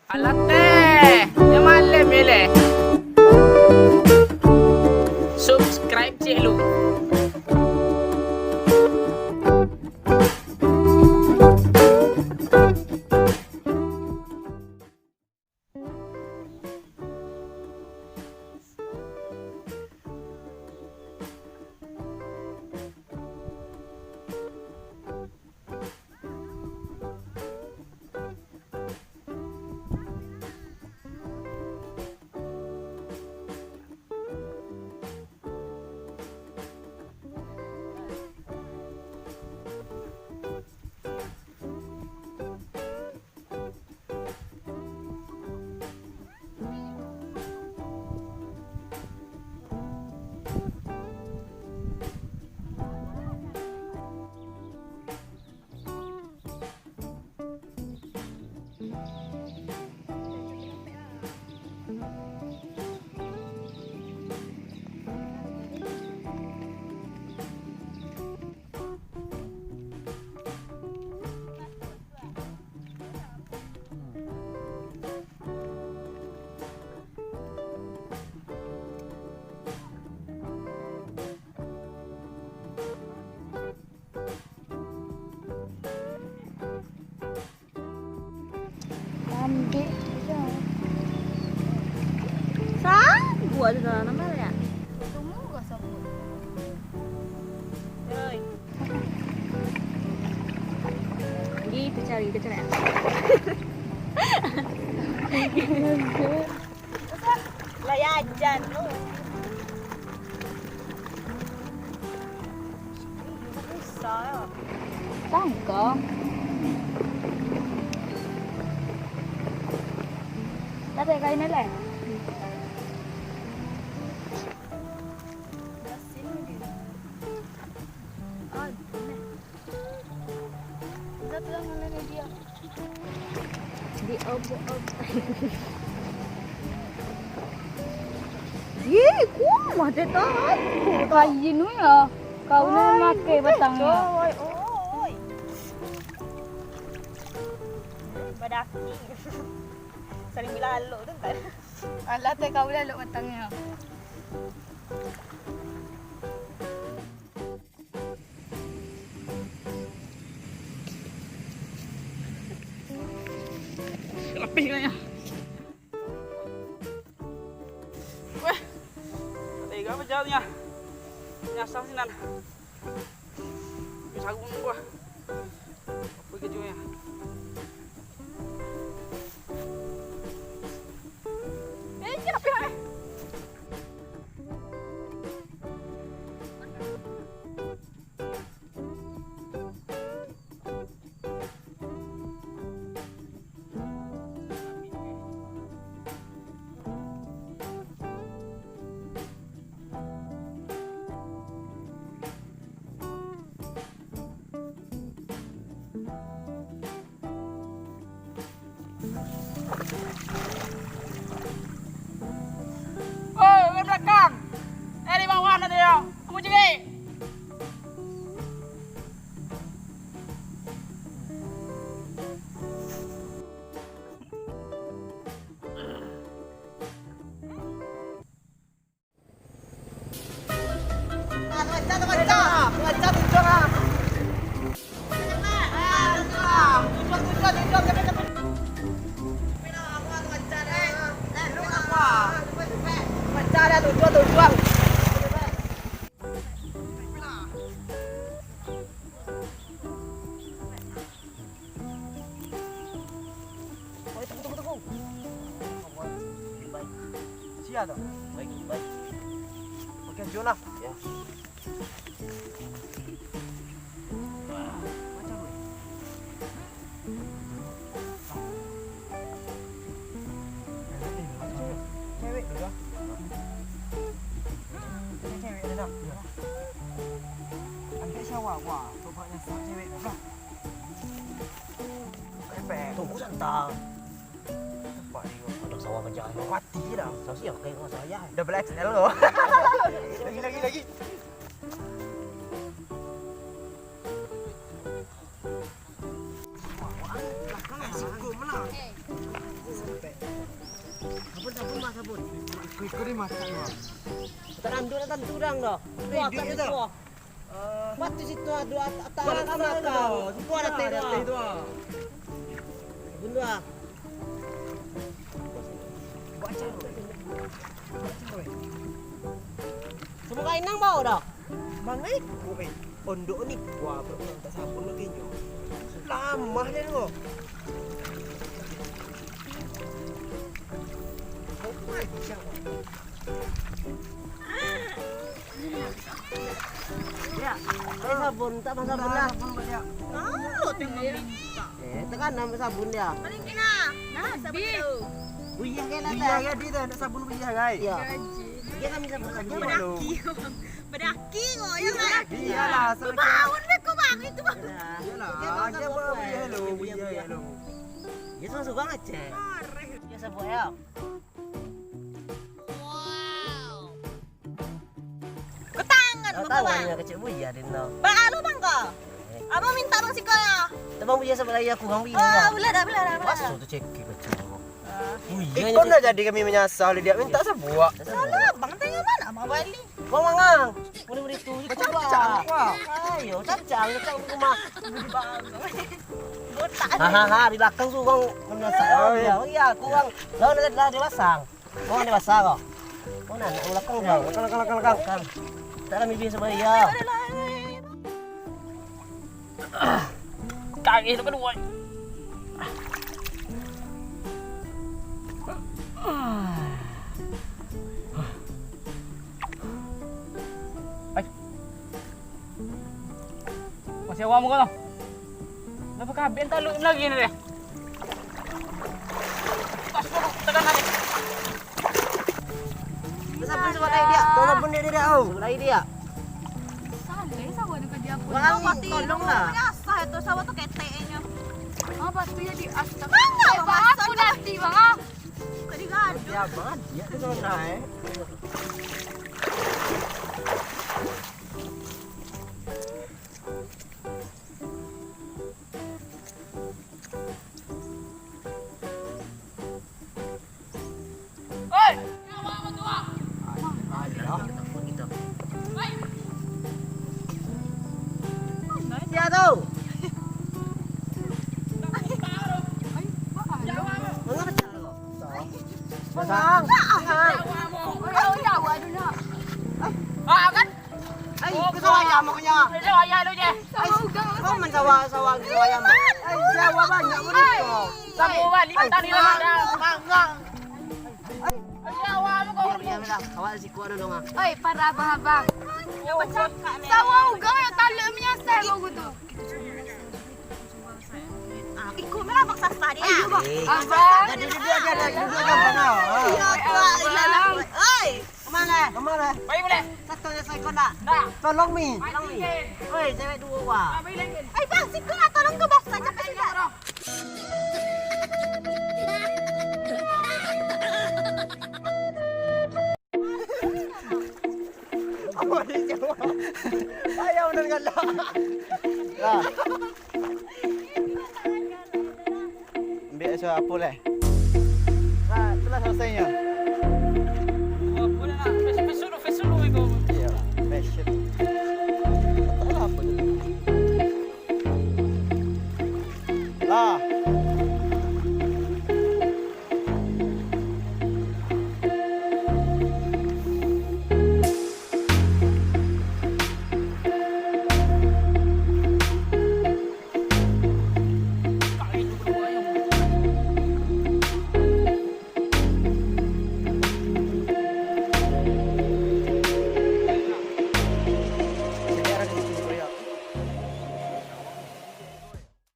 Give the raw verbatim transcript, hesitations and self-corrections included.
Alah teh, nyo malem yo leh. Subscribe ciek lu. Lambek juo. Sabuah tu dalam nambah ya? Oi. Gitu cari, kita cari. Lah ya, jan tu. Susah ya. Tangkong. Tapi kain elek. Asin lagi. Aduh. Di obok-obok. Ih, kuah teh, tai. Kain tu ya. Kau ni makai batang ya. Oi, oi. Badaki. Saling bilang alok tu kan. Alah teh kau lalok batang ya. Lapih kau nyo. Weh. Tega bajalan nyo. Nyasar sinan. Sagung gua. Apa kerja nyo? Eh, lapih, lapih. Oi, urang balakang! Eh, di bawah nanti yo! Kamu cegek! Oi, tunggu, tunggu, tunggu. Sia tu? Baik, baik. Oke, Jun lah. Ya. Macam ni. Cewek. Cewek dah. Ambil syawa, wah, tobatnya cewek dah. Tunggu santai. Nampak ni, ada sawah pecah. Mati dah. Sausnya kayak orang saya. Double X L lo. Lagi, lagi, lagi. Kau dimakan, Bang. Tanam dulu, tanam turang dah. Wah, duit tak itu. Wah. Ah. Batu situ ado at-, atas. Wah, atas sama makan. Dah. Situ ada teh dah. Teh tu, ah. Bunuh ah. Baca, Bang. Baca, Bang. Semua kain nang bawa dah. Mangai ko, eh. Ondok ni, wah, bro, tak sabun lagi nyo. Lamah deh lo. Ya, pakai sabun, tak masalah. Sabun, Pak, ya. Kalau tengok minta. Eh, tekan nama sabun dia. Paling kena. Nah, sabun tu. Buyah ke lah, Buyah dah. Ya, dia dah nak sabun buyah, guys. Ya. Gaji. Dia kan bisa buat sabun. Bedaki, Bang. Bedaki kok, ya kan? Iyalah, asal Bang, udah kau, Bang, itu, Bang. Iyalah, dia buat buyah lo, buyah lo. Dia suka-suka ngecek. Dia sebut ya. Wow. Kau tangan, Bang, tahu Bang. Hanya kecil buyah dia nak. Bang, alo, Bang, kau? Eh. Abang minta, Bang, siko ya. Tabang buyah sebelah ya, kurang buyah. Oh, ya. Boleh dah, boleh dah, boleh dah. Masuk tu cekik kecil. Wih, ikon dah jadi kami manyasah, dia minta sabuak. Salah, abang tanya mana abang bali? Bang mangang. Boleh beri tu, ikon pecah, pecah. Ayo, cacang, cacang di rumah. Botak. Ha, ha, ha, di belakang tu orang manyasah. Oh, iya. Oh, iya, kurang. Lawan dah, dah dewasa. Kurang dewasa kau. Kau nak, nak belakang kau. Belakang, belakang, belakang, belakang. Tak ada mimpi sama dia. Kagih tu kedua. Ai. Masih awam ko lah. Napa kabin talu lagi ni deh? Pas ko tekan lagi. Sabun sebelah dia. Tolong pun dia, dia, oh. Sebelah dia. Salah, sawah tu kerja apa? Wangi, tolonglah. Nyasah tu, sawah tu keteknya. Apa tu jadi astaga. Bang, apa aku nanti, Bang, ah? Kau digaduh. Ya, Bang, dia tu zona, eh. Oi! Sia tu? Mangapa caro? Mangang. Ah, kan? Ai, oh, kau ayam makanya. Itu ayah lu je. Ai, kau main sawah, sawah gitu ayam. Ai, sawah banyak pun itu. Kamu balik tadi lah ada. Mangang. Ai, sawah lu kau. Iya, iya, awak siko ada dong, ah. Oi, para abang-abang. Sawah ugang yang taluk menyasar kau gitu. Ah, ikut me lah abang sasah dia. Ayo, Bang. Eh. Abang. Dah, duduk, duduk aja, dah, duduk aja, Bang. Ah. Iya, Abang. Oi, kemana? Kemana? Baik, boleh. Satu aja saya kau nak. Dah. Tolong mi. Tolong mi. Oi, cewek dua, wah. Ah, baik lagi. Ai, Bang, situ lah, tolong ke, Bang. Saya cepat juga. Apa dia jawab? Ayah benar galak. Nah. Ambil asa apa leh? Nah, itulah selesainya.